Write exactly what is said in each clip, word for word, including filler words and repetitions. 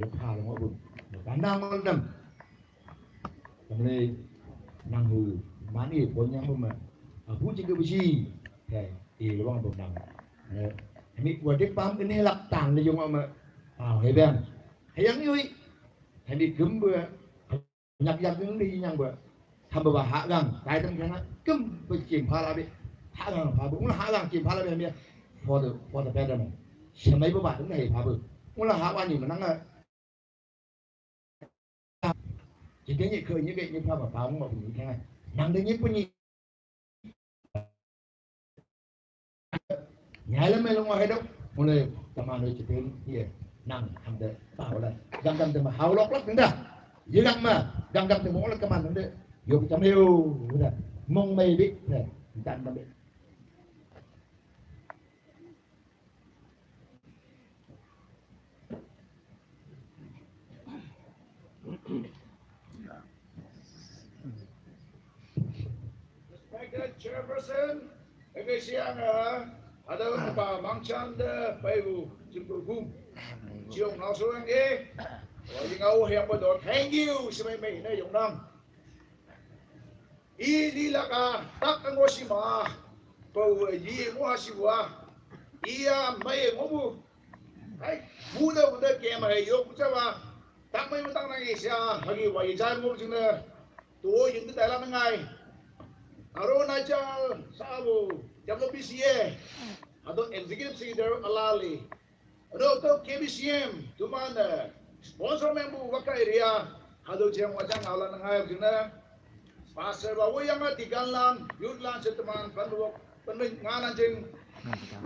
Pha lo ngo bun. Kandang mo dam. Kamle nang hu mani ponyang bun ma. Abu jing ke besi. He, e lo wang bun nang. He, mi wa dik pam kene lak tang le yong ma. Ah, he bang. He yang yui. He mi gum bua. Nyak yak ding di nyang ba. Tham ba ha gang, dai dam kena kem ba chim pha la bi. Ha gang pha bu, ula ha gang chim pha la bi mi. For the, for the betterment. Shamai ba ba ding dai pha bu. Ula ha wa ni ma nang a. Ji de ni ke ni ke ni pha ba pha mo ni kena. Nang de ni pu ni. Nyai la me long wa he dok. Mule kaman we chiteng ye. Nang ham de pau la. Gam gam de ma hau lok lok da. Ye gam ma. Gam gam de mo la kaman de. Yo cham yo da. Mong mei bi. Ne. Dan ba bi. Respected Chairperson, eke siang a, ada ba mangchan de pai bu jim bu gum. Chiong nau so yang e. Wa ying au hiang ba do. Thank you. Simai mai ne yong nang. I li lak a tak a ngo si ma. Pau yi ngo ha si wa. I a mai ngo bu. Ai, bu da bu da ke ma he yo bu cha wa. Tak mai bu tak nang i sia ha gi wa yi cha ngo bu jing na. Tu yin da la ngai. Arunachal sa bu. Jam lo B C A. Ado executive secretary alali. Ado to K B C M, tuman, eh, sponsor member waka area, hado jeng wajang awla nangai jena. Pastor ba wo yang tikan lan, youth lan seteman, pan wok, pan nganan jeng.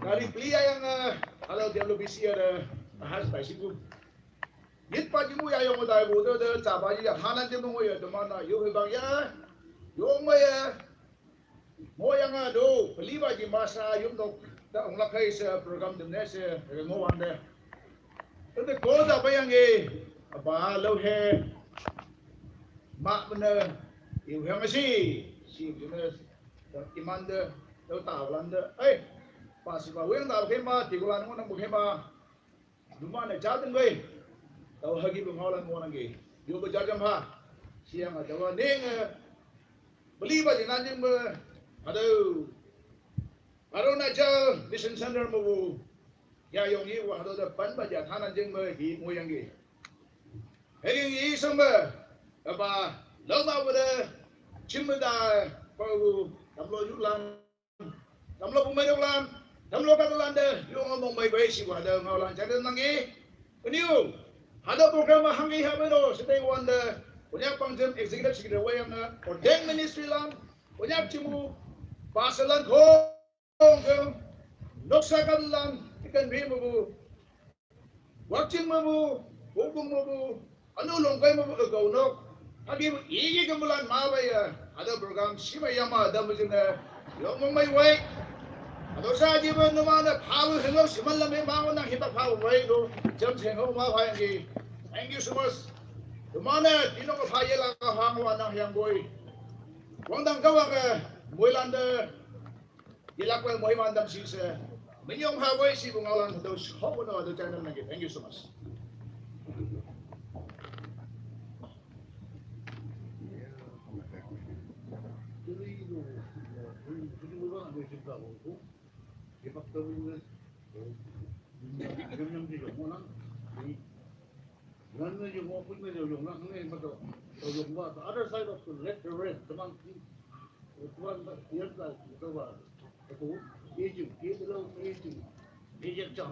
Dari plia yang, eh, hado W B C ada, bahas bai siku. Yit pa jimu ya yong dai bu de, de, cha ba ji ya, hanan jeng mo ya, tuman na, yo he bang ya, yo mo ya. Mo yang a do, peli ba ji masa yum nok, ta ong lak hai se program dem ne se, eh, mo wan de. Te ko da ba yang e, ba lo he, ma bene, yu yang si, si bene, iman de, lo ta lan de, eh, pa si ba weng da ke ma, ti ko lan mo nang bu ke ma. Duma ne cha ding wei. Tau hagi bu ngau lan mo nang ge. Yo ba ja jam ha. Siang a jawa ning, eh, beli ba jing nan jing me. Ado. Arunachal Mission Center mo bu. Ya yong yi wa ado da pan ba ja thanan jing me hi mo yang ge. Hegi yi sung ba. Ba lo ba wa da. Chim ba da. Ba bu. Tam lo yu lan. Tam lo bu mai dok lan, tam lo ka lan de, yo ngau mong mai bai si wa de ngau lan cha de nang e. Uni u, hada program hang e ha bai do, sitei wan de, Konyak pang jem executive secretary wa yang na, ordained ministry lan, Konyak chimu, pastor lan kong kong, noksa kan lan, ikan bi mu bu, Wakching mabu, bukbung mabu, anu longkai mabu agau nok. Hagi bu igi kemulan ma ba ya. Ada program sima yama ada mujina. Yo mong mai wai. Ada sa ji ba numa na phawu hello siman la me ma na hita phawu wai do. Jam seng ho ma wai gi. Thank you so much. Numa na tino ka phaye la ka hang wa na yang boy. Wang dang ka wa ka moilan da. Yelak wei mohi mandam si se. Minyong ha wei si bu ngau lan do ho no do channel nang. Thank you so much. Nan na yung mo put na yung lang ne ma to. To yung ba, the other side of the left, the red, the monkey. Tuan ba, yan ba, ito ba? Ito, aging, ito, aging. Aging chang